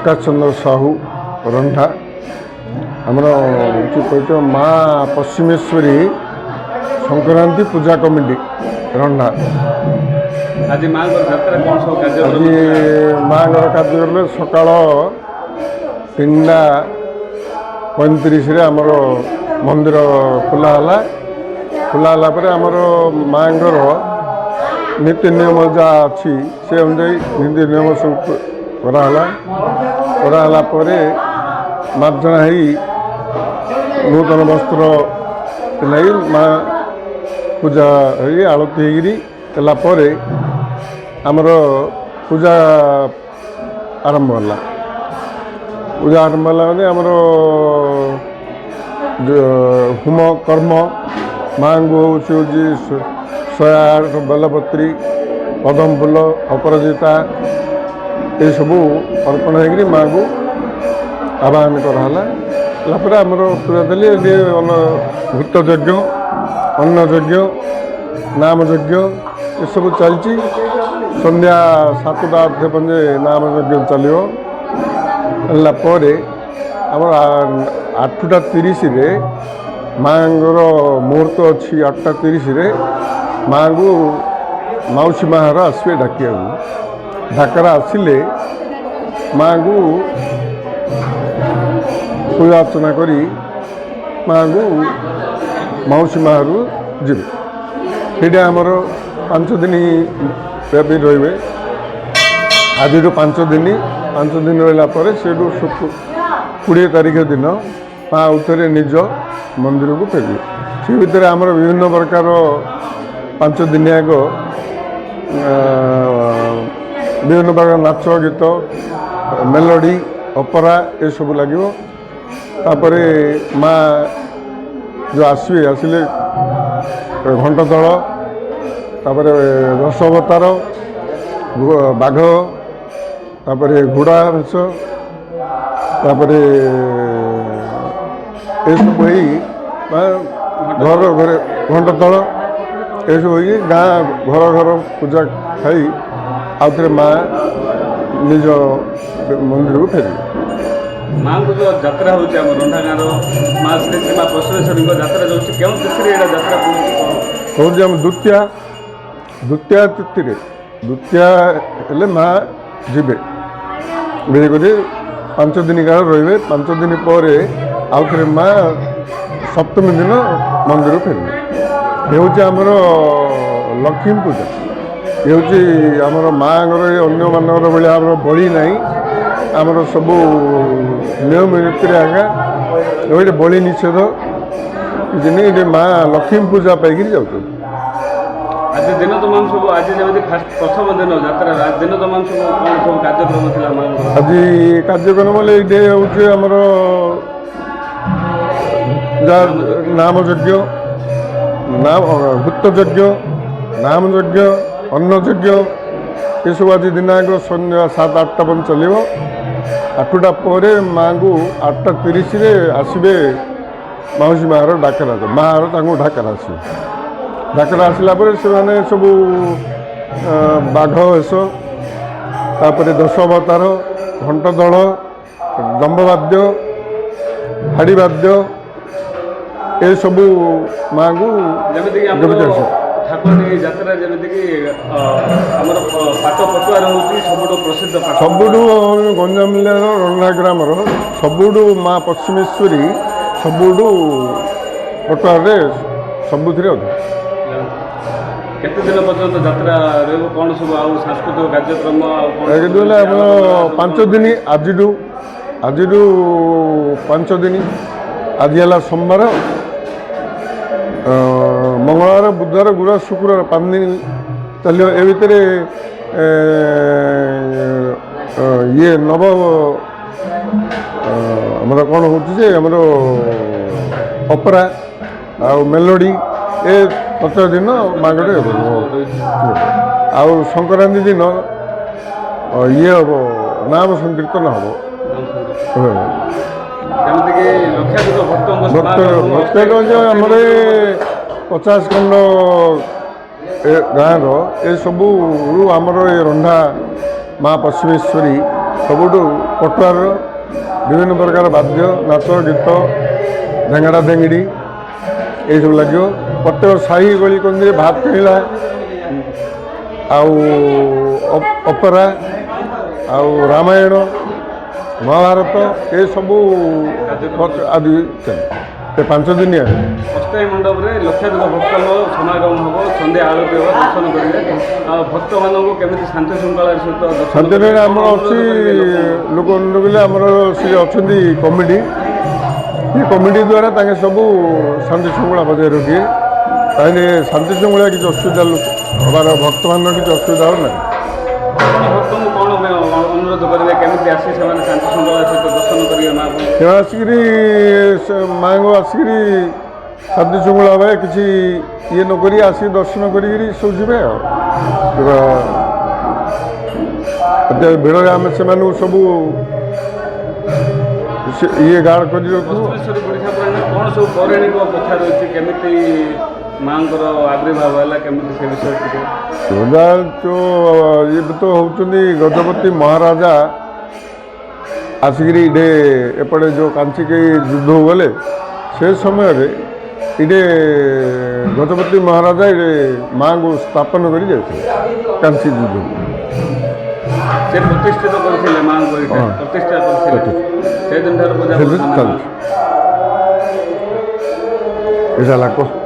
ପ୍ରକାଶ ଚନ୍ଦ୍ର ସାହୁ, ରଣ୍ଢା। ଆମର ହେଉଛି କହୁଛ ମା ପଶ୍ଚିମେଶ୍ୱରୀ ସଂକ୍ରାନ୍ତି ପୂଜା କମିଟି, ରଣ୍ଢା। ଆଜି ମାଙ୍କର ଯାତ୍ରା କ'ଣ ସବୁ କାର୍ଯ୍ୟକ୍ରମ? ଆଜି ମାଙ୍କର କାର୍ଯ୍ୟକ୍ରମ ସକାଳ 3ଟା 35ରେ ଆମର ମନ୍ଦିର ଖୋଲା ହେଲା। ଖୋଲା ହେଲା ପରେ ଆମର ମାଙ୍କର ନୀତି ନିୟମ ଯାହା ଅଛି, ସେ ଅନୁଯାୟୀ ନୀତି ନିୟମ ସବୁ କରାହେଲା। କରାହେଲା ପରେ ମାର୍ଜନା ହେଇ, ନୂତନ ବସ୍ତ୍ର ପିନ୍ଧାଇ, ମା ପୂଜା ହେଇ, ଆଳତି ହେଇକିରି ହେଲା ପରେ ଆମର ପୂଜା ଆରମ୍ଭ ହେଲା। ପୂଜା ଆରମ୍ଭ ହେଲା ମାନେ ଆମର ହୋମ କର୍ମ, ମାଆଙ୍କୁ ହେଉଛି 108 ବେଲପତ୍ରୀ, ପଦମ ଫୁଲ, ଅପରାଜିତା ଏସବୁ ଅର୍ପଣ ହେଇକିରି ମାଆଙ୍କୁ ଆବାହନ କରାହେଲା। ହେଲା ପରେ ଆମର ପୂଜା ଦେଲି। ଏଠି ଘୃତ ଯଜ୍ଞ, ଅନ୍ନ ଯଜ୍ଞ, ନାମ ଯଜ୍ଞ ଏସବୁ ଚାଲିଛି। ସନ୍ଧ୍ୟା 7ଟା ଅଧେ ପର୍ଯ୍ୟନ୍ତ ନାମ ଯଜ୍ଞ ଚାଲିବ। ହେଲା ପରେ ଆମର 8ଟା 30ରେ ମାଆଙ୍କର ମୁହୂର୍ତ୍ତ ଅଛି। 8ଟା 30ରେ ମାଆଙ୍କୁ ମାଉସୀ ମା ଘର ଆସିବେ ଡାକିବାକୁ। ଡାକରା ଆସିଲେ ମାଆଙ୍କୁ ପୂଜା ଅର୍ଚ୍ଚନା କରି ମାଆଙ୍କୁ ମାଉସୀ ମା ଘରକୁ ଯିବେ। ସେଇଟା ଆମର 5 ଦିନ ବ୍ୟାପୀ ରହିବେ। ଆଜିଠୁ 5 ଦିନ। 5 ଦିନ ରହିଲା ପରେ ସେଇଠୁ 20 ତାରିଖ ଦିନ ମା ଆଉଥରେ ନିଜ ମନ୍ଦିରକୁ ଫେରିବେ। ସେ ଭିତରେ ଆମର ବିଭିନ୍ନ ପ୍ରକାର 5 ଦିନିଆକ ବିଭିନ୍ନ ପ୍ରକାର ନାଚ ଗୀତ, ମେଲୋଡ଼ି, ଅପରା ଏସବୁ ଲାଗିବ। ତାପରେ ମା ଯେଉଁ ଆସିବେ, ଆସିଲେ ଘଣ୍ଟଦଳ, ତାପରେ ଦଶ ଅବତାର, ବାଘ, ତାପରେ ଘୋଡ଼ା ବେଶ, ତାପରେ ଏସବୁ ହେଇ ମା ଘର ଘରେ ଘଣ୍ଟଦଳ ଏସବୁ ହେଇକି ଗାଁ ଘର ଘର ପୂଜା ଖାଇ ଆଉଥରେ ମା ନିଜ ମନ୍ଦିରକୁ ଫେରିବେ। ମାଙ୍କୁ ଯୋଉ ଯାତ୍ରା ହେଉଛି, ଆମ ରଣ୍ଢା ଗାଁର ମା ଶ୍ରୀ ଶ୍ରୀ ମା ପଶ୍ଚିମେଶ୍ୱରୀଙ୍କ ଯାତ୍ରା ଯାଉଛି, କେଉଁ ତିଥିରେ ଏଇଟା ଯାତ୍ରା ପଡ଼ୁଛି, କ'ଣ? କହୁଛି ଆମ ଦ୍ୱିତୀୟା, ଦ୍ୱିତୀୟା ତିଥିରେ, ଦ୍ୱିତୀୟା ହେଲେ ମା ଯିବେ। ବିଜେ କରି 5 ଦିନ କାଳ ରହିବେ। 5 ଦିନ ପରେ ଆଉଥରେ ମା ସପ୍ତମୀ ଦିନ ମନ୍ଦିରକୁ ଫେରିବେ। ଏ ହେଉଛି ଆମର ଲକ୍ଷ୍ମୀ ପୂଜା। ଏ ହେଉଛି ଆମର ମାଆଙ୍କର। ଏ ଅନ୍ୟମାନଙ୍କର ଭଳିଆ ଆମର ବଳି ନାହିଁ। ଆମର ସବୁ ନିୟମ ନୀତିରେ ଆଜ୍ଞା ଏଠି ବଳି ନିଷେଧ, କିଛି ନାହିଁ। ଏଠି ମା ଲକ୍ଷ୍ମୀ ପୂଜା ପାଇକିରି ଯାଉଛନ୍ତି। ଆଜି ଦିନ ତମାମ ସବୁ, ଆଜି ଯେମିତି ଫାଷ୍ଟ ପ୍ରଥମ ଦିନ ଯାତ୍ରା, ଆଜି ଦିନ ତମାମ ସବୁ କ'ଣ ସବୁ କାର୍ଯ୍ୟକ୍ରମ ଥିଲା ମାଙ୍କର? ଆଜି କାର୍ଯ୍ୟକ୍ରମ ହେଲେ ଏଇଠି ହେଉଛି ଆମର ଯାହା ନାମ ଯଜ୍ଞ, ନାମ ଭୂତ ଯଜ୍ଞ, ନାମ ଯଜ୍ଞ, ଅନ୍ନ ଯଜ୍ଞ ଏସବୁ ଆଜି ଦିନାଙ୍କ ସନ୍ଧ୍ୟା 7-8ଟା ପର୍ଯ୍ୟନ୍ତ ଚାଲିବ। 8ଟା ପରେ ମାଆଙ୍କୁ 8ଟା 30ରେ ଆସିବେ ମାଉସୀ ମାଆର ଡାକରା, ମାଆର ତାଙ୍କୁ ଡାକରା ଆସିବ। ଡାକରା ଆସିଲା ପରେ ସେମାନେ ସବୁ ବାଘ ବେଶ, ତାପରେ ଦଶ ଅବତାର, ଘଣ୍ଟଦଳ, ଦମ୍ବବାଦ୍ୟ, ହାଡ଼ିବାଦ୍ୟ ଏସବୁ ମାଆଙ୍କୁ ଯେମିତିକି ଆମର ଯେମିତି ଆସିବ। ଠାକୁରାଣୀ ଯାତ୍ରା, ଯେମିତିକି ଆମର ପାଟ ପଟୁଆର ହେଉଛି ସବୁଠୁ ପ୍ରସିଦ୍ଧ ପାଟ। ସବୁଠୁ ଗଞ୍ଜାମ ଜିଲ୍ଲାର ରଣ୍ଢା ଗ୍ରାମର ସବୁଠୁ ମା ପଶ୍ଚିମେଶ୍ୱରୀ ସବୁଠୁ ପଟୁଆରରେ ସବୁଥିରେ ଅଧିକ। କେତେ ଦିନ ପର୍ଯ୍ୟନ୍ତ ଯାତ୍ରା ରହିବ, କ'ଣ ସବୁ ଆଉ ସାଂସ୍କୃତିକ କାର୍ଯ୍ୟକ୍ରମ ଆଉ କ'ଣ ସବୁ କିନ୍ତୁ ହେଲା ଆମର ରହିଛି? 5 ଦିନ, ଆଜିଠୁ 5 ଦିନ। ଆଜି ହେଲା ସୋମବାର, ମଙ୍ଗଳବାର, ବୁଧବାର, ଗୁରୁବାର, ଶୁକ୍ରବାର, 5 ଦିନ ଚାଲିବ। ଏ ଭିତରେ ଇଏ ନବ ଆମର କ'ଣ ହେଉଛି ଯେ ଆମର ଅପରା ଆଉ ମେଲୋଡ଼ି ଏ ପ୍ରତ୍ୟେକ ଦିନ ମାଗରେ ହେବ। ଆଉ ସଂକ୍ରାନ୍ତି ଦିନ ଇଏ ହେବ, ନାମ ସଂକୀର୍ତ୍ତନ ହେବ। ହଁ। ଯେମିତିକି ଲକ୍ଷାଧିକ ଭକ୍ତଙ୍କ ଭକ୍ତ ସମାଗମ। ଭକ୍ତ ଯେ ଆମର ଏ 50 ଖଣ୍ଡ ଏ ଗାଁର ଏସବୁରୁ ଆମର ଏ ରଣ୍ଢା ମା ପଶ୍ଚିମେଶ୍ୱରୀ। ସବୁଠୁ ପଟୁଆରର ବିଭିନ୍ନ ପ୍ରକାର ବାଦ୍ୟ, ନାଚ ଗୀତ, ଢେଙ୍ଗଡ଼ା ଢେଙ୍ଗିଡ଼ି ଏଇସବୁ ଲାଗିବ। ପ୍ରତ୍ୟେକ ସାହି ଗଳି କନ୍ଦିରେ ଭାତ କିଣିଲା ଆଉ ଅପେରା ଆଉ ରାମାୟଣ, ମହାଭାରତ ଏସବୁ ଆଦି ଚାଲେ ସେ 5 ଦିନିଆ। ଅସ୍ଥାୟୀ ମଣ୍ଡପରେ ଲକ୍ଷାଧିକ ଭକ୍ତଙ୍କ ସମାଗମ ହେବ, ସନ୍ଧ୍ୟା ଆଳତି ହେବ, ଦର୍ଶନ କରିବେ। ଆଉ ଭକ୍ତମାନଙ୍କୁ କେମିତି ଶାନ୍ତି ଶୃଙ୍ଖଳାର ସହିତ ଦର୍ଶନ ଶାନ୍ତିରେ କରିବେ, ଆମର କଣ ଅଛି ଅନୁରୋଧ କରିବେ ଲୋକଙ୍କୁ? ଲୋକ କହିଲେ ଆମର ସେ ଅଛନ୍ତି କମିଟି। ଏ କମିଟି ଦ୍ୱାରା ତାଙ୍କେ ସବୁ ଶାନ୍ତି ଶୃଙ୍ଖଳା ବଜାୟ ରଖିବେ। ତାହେଲେ ଶାନ୍ତି ଶୃଙ୍ଖଳା କିଛି ଅସୁବିଧା ହେବାର, ଭକ୍ତମାନଙ୍କର କିଛି ଅସୁବିଧା ହେବ ନାହିଁ। ଆପଣ ଭକ୍ତଙ୍କୁ କ'ଣ ଅନୁରୋଧ କରିବେ, କେମିତି ଆସି ସେମାନେ ଶାନ୍ତି ଶୃଙ୍ଖଳା ସହିତ ଦର୍ଶନ କରିବେ ମାଆକୁ? ସେମାନେ ଆସିକିରି ସେ ମାଆଙ୍କୁ ଆସିକିରି ଶାନ୍ତି ଶୃଙ୍ଖଳା ଭାବେ କିଛି ଇଏ ନକରି ଆସିକି ଦର୍ଶନ କରିକିରି ସବୁ ଯିବେ। ଆଉ ଏତେ ଭିଡ଼ରେ ଆମେ ସେମାନଙ୍କୁ ସବୁ ଇଏ ଗାର୍ଡ଼ କରି ରଖିବୁ। ପଶ୍ଚିମେଶ୍ୱରୀ ବୁଢ଼ୀ ଠାକୁରାଣୀ କ'ଣ ସବୁ ପୌରାଣିକ କଥା ରହିଛି, କେମିତି ମାଆଙ୍କର ଆବିର୍ଭାବ ହେଲା, କେମିତି ସେ ବିଷୟରେ ଟିକେ? ଯୋଉ ତ ଇଏ ତ ହେଉଛନ୍ତି ଗଜପତି ମହାରାଜା ଆସିକିରି ଏଇଠି ଏପଟେ ଯେଉଁ କାଞ୍ଚିକେଇ ଯୁଦ୍ଧକୁ ଗଲେ, ସେ ସମୟରେ ଏଇଠି ଗଜପତି ମହାରାଜା ଏଇଠି ମାଆଙ୍କୁ ସ୍ଥାପନ କରି ଯାଇଥିଲେ କାଞ୍ଚି ଯୁଦ୍ଧକୁ। ସେ ପ୍ରତିଷ୍ଠିତ କରିଥିଲେ ମାଆଙ୍କୁ ଏଇଟା? ହଁ। ପ୍ରତିଷ୍ଠା କରିଥିଲେ, ସେଦିନ ଠାରୁ ପୂଜା ସେଦିନ କରୁଛନ୍ତି ଚାଲୁଛି। ଏଇଟା ହେଲା।